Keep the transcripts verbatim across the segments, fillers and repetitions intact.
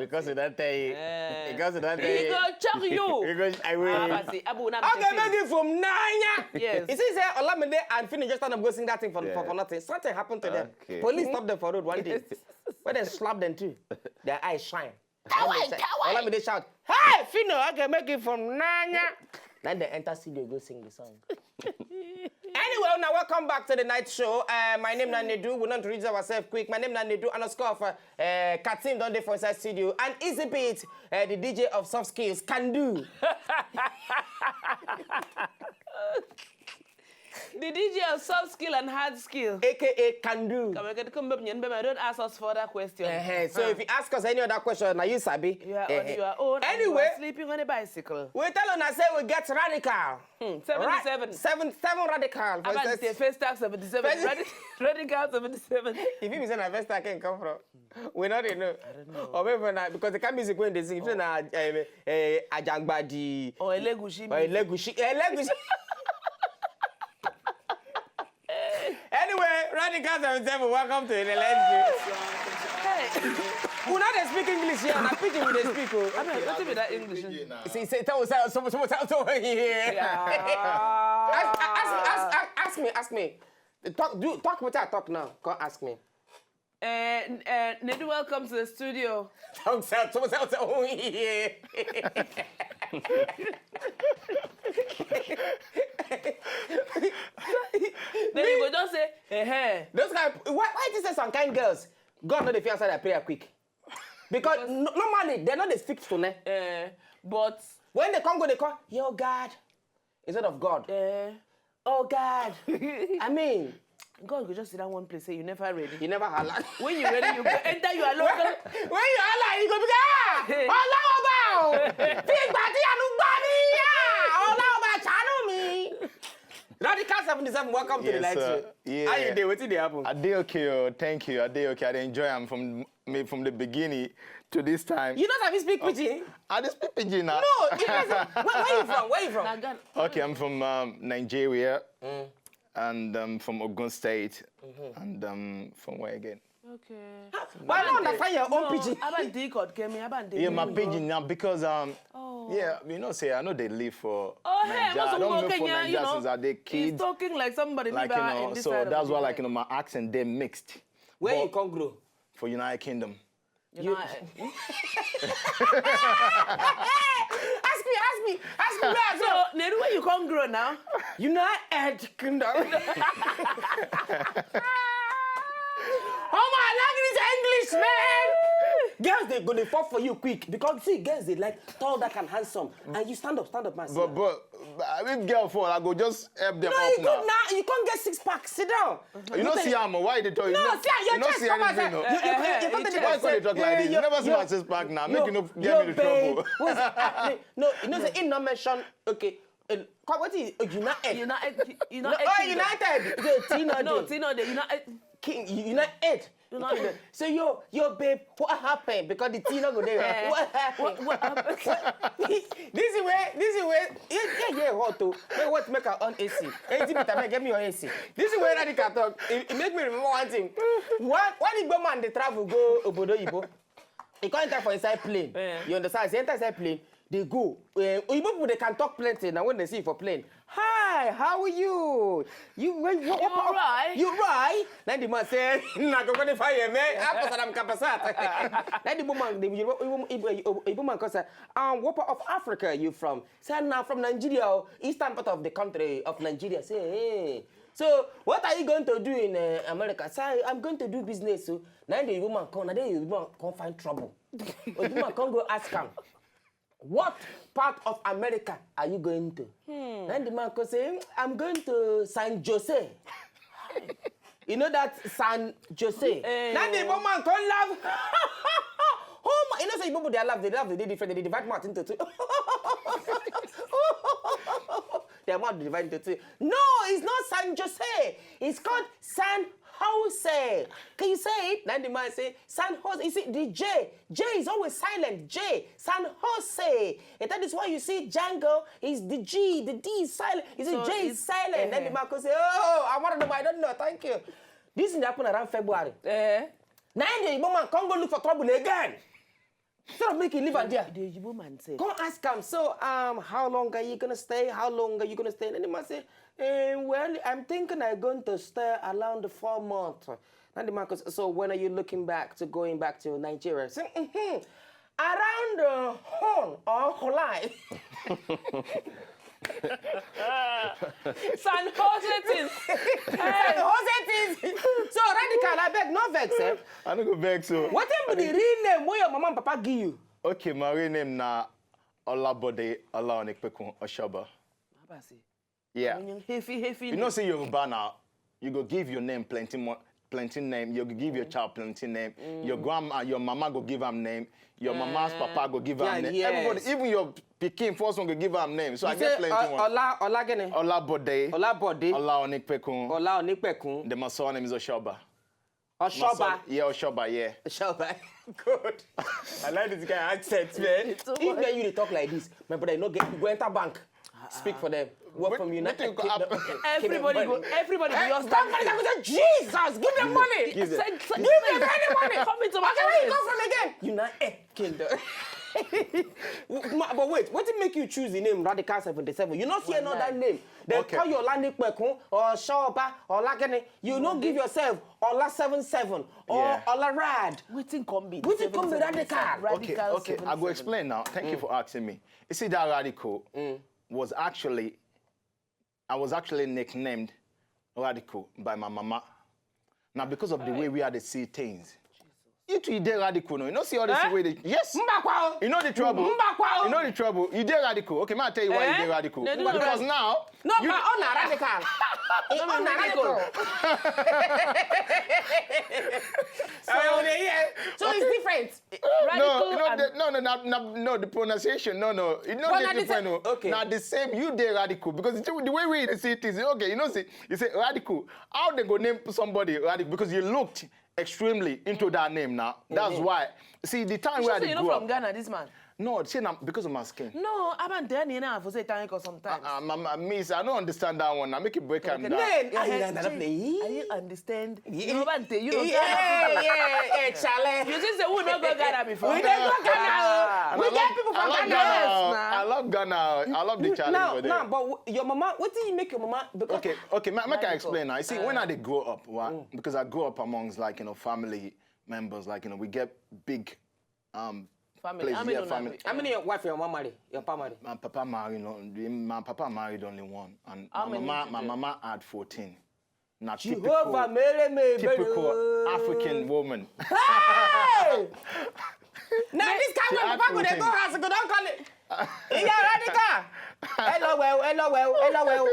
Because you don't tell you. Eh. Because you don't tell He you. go chop you. Because I will. Ah, but see, Abu, na Okay, thirteen. Make it from Nanya. Yes. You see, say Olamide and Fino just stand up go sing that thing for, Yeah. for, for nothing. Something happened to them. Okay. Police stop them for road one day. When they slap them too, their eyes shine. Tawai, Then they tawai. Olamide shout, "Hey, Fino, okay, make it from Nanya." Then they enter studio, go sing the song. Anyway, now welcome back to the night show. Uh, my name na Nedu. We don't reach ourselves quick. My name na Nedu underscore for uh, Katim. Don't dey for inside studio and Easy Beat, uh, the D J of soft skills, can do. The D J of soft skill and hard skill. A K A can do. Come again, come back, nyen, baby, don't ask us further questions. Uh-huh. So if you ask us any other question, now you sabi. You are Uh-huh. on your own. And Anyway, you are sleeping on a bicycle. We tell una say we get radical. Hmm, seventy-seven. Ra- seven, seven radical. About Versus- the first tag seventy-seven. Versus- Radic- Radical seventy-seven. If you say na first tag can come from, we not dey know. I don't know. Or maybe na because the kind music when they sing, if na um, uh, Ajangbadi Or Elegushi. or Elegushi, Elegushi. Anyway, Radical seventy-seven, welcome to the live show. Hey. We not dey speak English here, na pidgin we dey speak o. I mean, what be that English? See, say, tell us, tell us, tell us, tell us, tell us, yeah. Yeah. Ask, ask, ask, ask, ask me, ask me. Talk, do talk what I talk now. Come ask me. Uh, uh, Nedu, welcome to the studio. Talk, tell, tell, tell, tell, yeah. Then you go just say, hey, hey. Those kind, why, why do you say some kind girls? God no dey fit answer their prayer quick. Because no, normally they no dey speak to them. Uh, but When they come go, they call, "Yo, God." Instead of God. uh, "Oh, God." I mean, God go just sit down one place, say you never ready. You never holla. When you ready, you go enter your local. When you holla, you go be like, "Ah, Ọlọ́run bá o. Fi ìgbà tí àánú gbà mí, ah, Ọlọ́run bá ṣàánú mi." Radical seventy-seven, welcome to the Yes, live sir. show. Yeah. How you dey? Wetin dey happen? I dey okay, oh, thank you. I dey okay. I dey enjoy am from me from the beginning to this time. You no sabi speak pidgin? I dey speak pidgin now. No, it doesn't. Where, where you from? Where you from? Na Ghana. Okay, I'm from um, Nigeria, and um, from Ogun State, and um, from where again? Okay. But I don't understand your own No, pidgin. Aban Dikot, Kemi, Aban Dikot. Yeah, my pidgin now because um, Oh. yeah, you know, say I know they live for Oh, hey, Nigeria. I what's don't up, move for Kenya, Nigeria you know, since I dey He's kid. Talking like somebody Like maybe you in know, this so side of that's the why world. Like you know, my accent they mixed. Where But you come grow? For United Kingdom. You know, Ask me, ask me, ask me where I so from. Nedu, where you come grow now? United Kingdom. Oh my, I like this English, man. Girls, they go they fall for you quick because see, girls they like tall, dark, and handsome, and you stand up, stand up, man. But but but if girl fall, I go just help them No, up you good now. Now. You can't get six pack. Sit down. You know, see, I'm why they talk. No, You know, see, your you know, chest see come anything, outside. no. You, you, you, Eh, you, eh, you, eh, Why could they talk like this? You never see my six pack now. Make you no get me in trouble. Who's, uh, no, you know, say in no mention. Okay, uh, come, what is uh, United? United, No, United. oh, Kingdom. United. The T no No, dey. Tino, the United. King, United. United. So yo, yo, babe, what happened? Because the T no go there. Eh, What happened? What, what happened? This is where, this is where, yeah, yeah, yeah, hot too. Wait, what make her on A C? A C, but I get me on A C. This is where Radical talk. It, it make me remember one thing. One, one Igbo man they travel go obodo Igbo. He can't enter for inside plane. Yeah. You understand? He enter inside plane. They go. Uh, Igbo people they can talk plenty. Now when they see you for plane, "Hi, how are you? You wait, what, what, You alright? You right?" Then the man say, "Na go go fire, man. Apa salam kapasat." Then the woman, the Igbo, Igbo, Igbo man come say, "Um, what part of Africa are you from?" Say, "Na from Nigeria, oh, eastern part of the country of Nigeria." Say, "Hey, so what are you going to do in uh, America?" Say, "I'm going to do business." So now the woman come, now the woman come find trouble. The woman come go ask him, "What part of America are you going to?" Then the man come say, "I'm going to San Jose." You know that San Jose? Eh. Now the woman come laugh. Oh my, you know, say people they laugh, they laugh, they different, they divide mouth into two. Their mouth divide into two. No, it's not San Jose. It's called San Jose. Can you say it? Then the man say, "San Jose." You see, the J, J is always silent. J, San Jose. And that is why you see Django is the G, the D is silent. You see, So J is it's, silent. Then the eh. Man can say, "Oh, I want to know, but I don't know. Thank you." This thing happened around February. Eh? Now the Igbo man can't go look for trouble again. Instead of make you leave am there. The Oyibo man said. Come ask am. So, um, how long are you gonna stay? How long are you gonna stay? And the man say, eh, well, I'm thinking I'm going to stay around four months. And the man goes, so when are you looking back to going back to Nigeria? Say, mm-hmm. Around the horn or July. San Jose things. San Jose things. So Radical, I beg, no vex, eh? I no go vex so. Wetin be the real name wey your mama and papa give you? Okay, my real name na Olabode Olaonekpekun Oshoba. Abasi. Yeah. Onye heavy, heavy. You know, say Yoruba now, you go give your name plenty more, plenty name. You go give your child plenty name. Your grandma, your mama go give am name. Your mama's papa go give am Yeah, name. yes. Everybody, even your pikin first one go give am name. So I You get say plenty uh, one. Ola Olagene. Olabode. Olabode. Olaonekpekun. Ola Onipekun. The my surname is Oshoba. Oshoba. Yeah, Oshoba, yeah. Oshoba. Good. I like this guy accent, man. It's too If man you dey talk like this, my brother, you no get, you go enter bank, speak for them. Work from United wetin go Kingdom. Happen? Everybody go. Everybody go. Eh, Just somebody dance. Go say, Jesus, give them money. Give them. Send- send- Give them any money. Come into my Okay, where you office. Come from again? United Kingdom. Ma- but wait, what did make you choose the name Radical seventy-seven? You not see another Wallahi. Name. They Okay. Call you Olanipekun or Shoba or Lakene. You not give yourself Ola seven seven or Yeah. Ola Rad. Wetin come be? Wetin come be Seven seven Radical? Okay, Radical okay. I go seven seven. Explain now. Thank you for asking me. You see, that Radical was actually, I was actually nicknamed Radical by my mama. Now, because of the way we are the see things, you too, you dey radical, no? You know, see all this Eh? Way they, yes. Mbakwa. You know the trouble. Mbakwa. You know the trouble. You dey radical. Okay, man, I tell you why Eh? You dey radical. They do Because radical. Now, No, you, my own na Radical. My own na Radical. Radical. So, so it's different. No, Radical you know, and the, no, no, no, no, the pronunciation, no, no, it's not But the na the different. same- No. okay. Now the same, you dey radical because the, the way we see it is okay. You know, see, you say radical. How they go name somebody radical? Because you looked extremely into that name now. That's why. See, the time You where sure say they you know grew from up. Ghana, this man. No, see, now because of my skin. No, Abante, you know, for say thank you sometimes. Uh, my, my, miss, I don't understand that one. I make it break am Okay, down. Man, Yeah, I hey, understand. Jay, I understand. Yeah. You know, Abante, you know, Yeah, yeah, yeah, Charlie. You think say we no go Ghana before? We dey go Ghana. Ah. Oh. We And I get love- people I from love Ghana. Ghana. Yes, Oh. na. I love Ghana. Oh. I love the challenge Now, over there. Now, but w- your mama, what did you make your mama? Because Okay, okay, ma- make I Radical. Explain now. You see, when I did grow up, wa- because I grew up amongst, like, you know, family members, like, you know, we get big um Family. place, How many yeah, una family. be? How many your wife and your mama marry? Your papa marry? My papa married, no, the- my papa married only one, and How my many mama, my children? Mama had fourteen. Now Jehovah, typical, mere me, typical African woman. Hey! Now this kind She of had papa go dey fourteen. Go house, go don't call it. Yeah, Radical. Hello, well, hello, well, hello, well.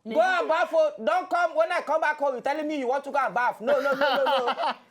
Go and bath, oh. Don't come. When I come back home, you telling me you want to go and bath. No, no, no, no,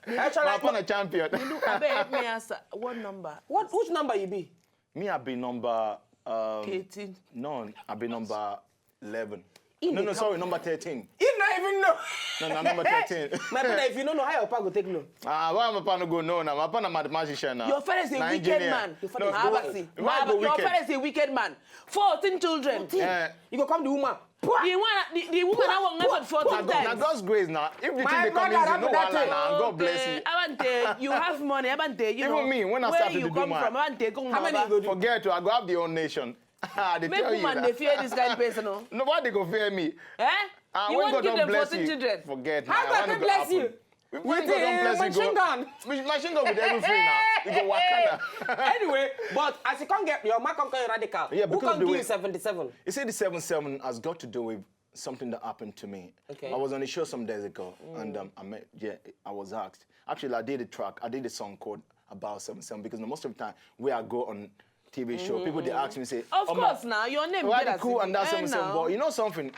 no. Actually, My papa na champion. Look, I beg, help me ask uh, what number? What? Which number you be? Me, I be number. Um, Eighteen. No, I be number eleven. In No, the no, top. Sorry, number thirteen. You not even know. No, no, number thirteen. My brother, if you don't know how your papa go take no. Ah, why my papa no go? No, now my papa na mathematician now. Your father is a Na wicked engineer. man. Your father No, is go- Abasi. Why My, go your wicked? Father is a wicked man. Fourteen children. Eh, You go come the woman. The one, the, the woman I want for na, fourteen go- na times. God's grace now. If the My thing dey come brother, easy, no that wahala thing. now. God bless you. Abante, you have money. Abante, you Even know. me, when I Where started you to come do from? man. Abante, come How many over. you go do? Forget to, I go have the whole nation. I dey Make tell you woman that. They fear this kind of person, no? No, why they go fear me? Eh? Ah, You when want to God give don't them bless fourteen you, children? Forget. How Nah, God why can no bless happen? You? When With God don't the bless you, machine go, gun. With machine gun with everything now. You go wakana. Anyway, but as you can't get your mama come call you Radical. Yeah, Who because of can the give way- you seventy-seven? You see, the seven seven has got to do with something that happened to me. Okay. I was on a show some days ago, and um, I met, yeah, I was asked. Actually, I did a track. I did a song called About seven seven because most of the time where I go on T V show, people they ask me say, Of "Oh, course, my, now your name why get the as cool it and that is. seven Eh, seven." now. But you know something?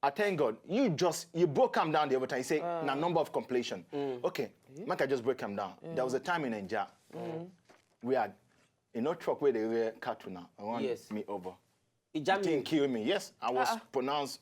I thank God. You just you broke him down the other time. You say na number of completion. Okay, make I just break him down. There was a time in Naija where I, you know, truck where they were cattle now. I want Yes. Me over. It jam Thing you. Kill me. Yes, I was pronounced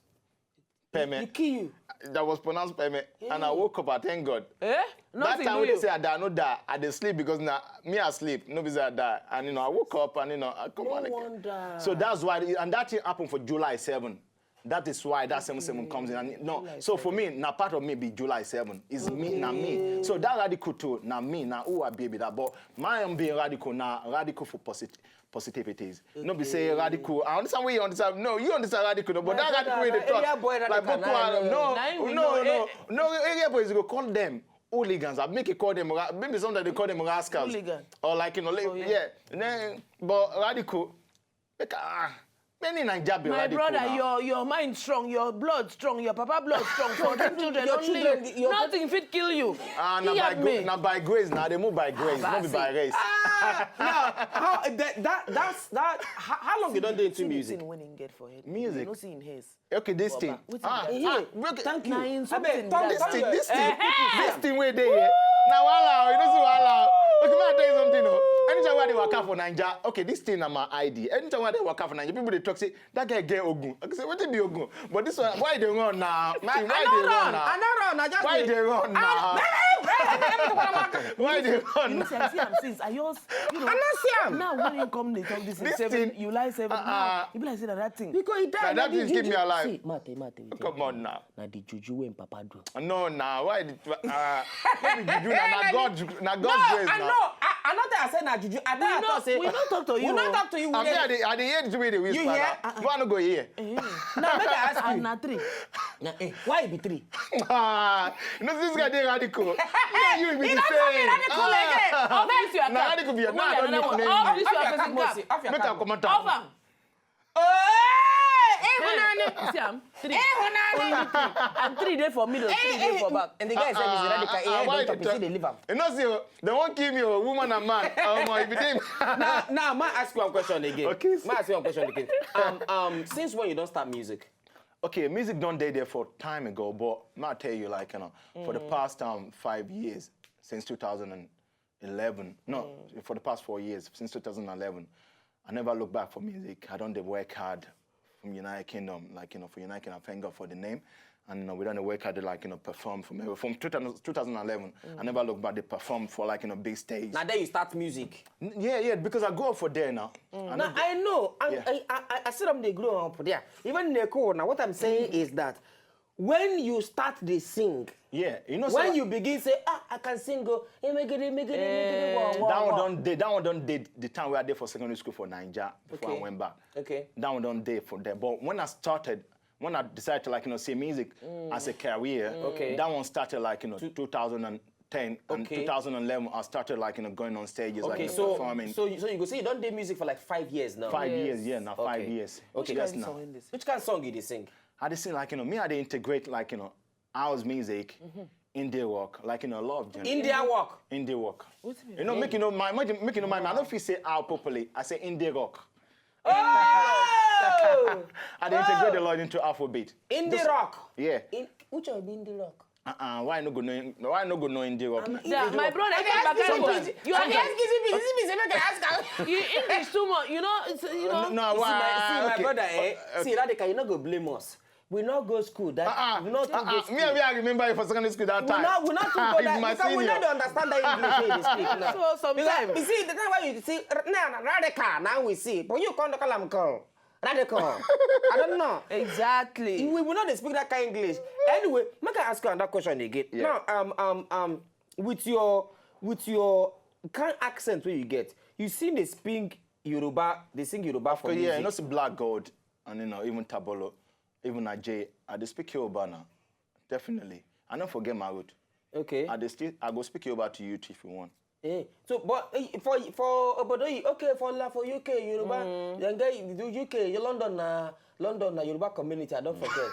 Peme. It kill you. That was pronounced Peme. And I woke up, I thank God. Eh? That Nothing time do when they you. Say I die, no die. I dey sleep because now me I sleep. No be say I die. And you know, I woke up and you know, I come No on again. Wonder. So that's why, and that thing happened for July seven. That is why that seven seven comes in. And no, so for me, na part of me be July seven. Is me, na me. So that radical too, na me, na who I be, be that. But my own being radical, na radical for posit positivities. No be say radical. I understand where you understand. No, you understand radical, no, but that radical wey dey talk, like Boko Haram. No, no, no, no. Area boys go call them hooligans. I make you call them, maybe sometimes they call them rascals. Hooligan. Or like, you know, like, yeah. Then, but radical, like, ah, many Naija be radical. My brother, your, your mind strong, your blood strong, your papa blood strong. Fourteen children, only nothing fit kill you. Ah, na by grace, na they move by grace, not be by race. Ah, now, that, that, that's, that, how, how long you don dey into music? When him get for head, Music. You no see him haze. Okay, this thing. Ah, ah, okay. Thank you. Na insulting. This thing, this thing, this thing wey dey here. Na wahala, you know, see wahala. Okay, make I tell you something, no. Anytime I dey waka for Naija, okay, this thing na my I D. Anytime I dey waka for Naija, people dey talk say that guy get ogun. Okay, say wetin be ogun? But this one, why they run now? Why they run now? I no run. I just Why they run now? Why they run? You know, see, I see am since. I just, you know. I no see am. Now when you come, they talk this thing. Seven, you lie seven. Now you be like say na that thing. Because he died. That thing keep me alive. See, Mate, Mate. Come on now. Na the juju when Papa do. No, nah. Why the uh, no be juju na, na God, na God grace I na. No, I, I not tell I say na juju. I tell I say we no talk to you. We no talk to you. I mean, I dey, I dey hear the way they whisper. You hear? Why no go here? Now make I ask you. Na three. Na, eh, why e be three? Ah, you know this guy dey radical. No, you be the same. Radical again. Ah, Off this your na cap. radical be your Open now. another one. Don't Off this your person cap. Off your Make cap. I come out. Off am. Oh, eh, See am? Three. Ehunane. Only three. And three dey for middle, three dey for back. And the guy said he's radical. He Ah, ain't why don they talk. You see talk? They leave am. You know, see, they won't kill me, oh, woman and man. Oh my, if you dey. Now, now, ma ask you a question again. Okay. Ma ask you a question again. Um, um, since when you don start music? Okay, music don dey there for time ago, but ma tell you, like, you know, for the past um five years, since two thousand eleven, no, for the past four years, since two thousand eleven, I never look back for music. I don dey work hard from United Kingdom, like, you know, for United Kingdom, thank God for the name. And, you know, we don dey work hard, like, you know, perform from, from two thousand, two thousand eleven. I never look back, they perform for, like, you know, big stage. Now there you start music. N- Yeah, yeah, because I grew up for there now. I Now I know, and Yeah. I, I, I, I see them they grow up there. Even Neko, now what I'm saying is that when you start the sing, Yeah, you know, when so you begin say, ah, I can sing, go, eh, megede, megede, megede, wah, wah, that one wah. Don dey, that one don dey the time where I did for secondary school for Naija before Okay. I went back. Okay. That one don dey for there. But when I started, when I decided to, like, you know, see music as a career, Okay. that one started, like, you know, two thousand ten and Okay. two thousand eleven. I started, like, you know, going on stages, like, Okay, you know, so performing. So you, so you go say you don dey music for like five years now. Five Yes. years, yeah, now five Okay. years. Okay. Which kind of song is this? Which kind of song you dey sing? I just sing, like, you know, me, I dey integrate, like, you know, house music, indie rock, like, you know, a lot of genres. Indie rock. Indie rock. What's it You know, make you know my, make you, make you know my, I don't feel say how properly. I say indie rock. Oh! I dey integrate a lot into Afrobeat. Indie rock. Yeah. In, which one be indie rock? Uh-uh, why no go know? Why no go know indie rock? Yeah, my brother, I get back and forth. You are Sometimes. Excuse me, excuse me, make I ask am. You English too much. You know, it's, you know. No, no, See my, why? see my Okay. Brother, eh? See, Radical, you no go blame us. We no go school. That Uh-uh, we no too go uh-uh. school. Me, me, I remember you for secondary school that We time. no, we no too go He's that my because we senior. no dey understand that English wey you dey speak now. So sometimes. Because, you see, the time when you see now, na Radical, now we see, but you can't call am call Radical. I don't know. Exactly. We will not speak that kind of English. Anyway, make I ask you another question again. Yeah. Now, um, um, um, with your, with your kind accent where you get, you see they speak Yoruba, they sing Yoruba for But music. Yeah, you know, see Black Gold and, you know, even Tabolo, even Ajay. I dey speak Yoruba now, definitely. I don't forget my root. Okay. I dey still, I go speak Yoruba to you if you want. Eh, so, but eh, for for obodo you okay for la for U K Yoruba, then get you U K, you London na London na Yoruba community. I don't forget.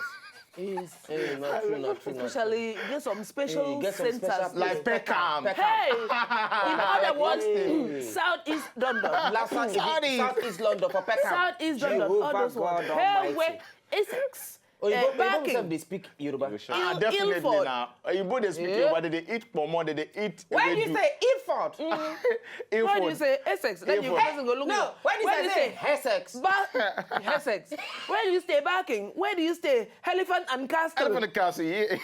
Yes. Eh, no, true, no, true, no. Especially get some special Eh, get some centers. Special Like Peckham. Hey, in other words, Hey. Southeast London. La South, Southeast. Southeast London for Peckham. Southeast London. All Jehovah those ones. God Hey, Almighty. where Essex? Oh, you Eh, go, you go Barking. Sef dey speak Yoruba. Ill- Ah, definitely Ilford. Now. Oyibo dey speak Yeah. Yoruba, they dey eat pomo, they dey eat. When you ewedu. Say Ilford, Why do you say Essex? Then you Ilford. person go look No, you. when you Where say do you say say Essex. Ba- Essex? Where do you stay? Barking. Where do you stay? Elephant and Castle. Elephant and Castle, yeah.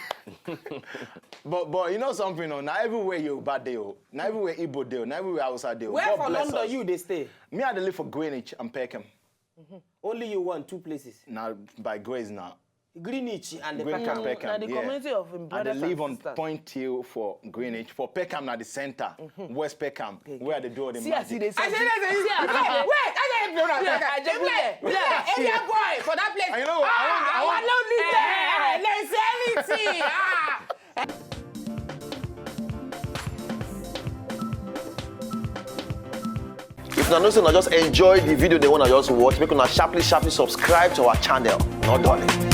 But but you know something, oh, now everywhere Yoruba dey, oh, now everywhere Igbo dey, oh, now everywhere Hausa dey, oh. Where God for bless London us. You dey stay? Me, I dey live for Greenwich and Peckham. Only you want two places. Now by grace now. Greenwich and the Greenwich and Peckham. Peckham. Na the Yeah. community of I dey brothers and live on sisters. Point Hill for Greenwich. For Peckham, na the center, West Peckham, where they do all the See as e magic. dey I say, celebrate. listen, See as e play, dey wait, I say, play, play, Ajegunle. play, area boy for that place. I know, I Ah, want- I our want- no leave there. Let's anything. Ah. If una know say una just enjoy the video, they wanna just watch, make una sharply, sharply subscribe to our channel. No darling.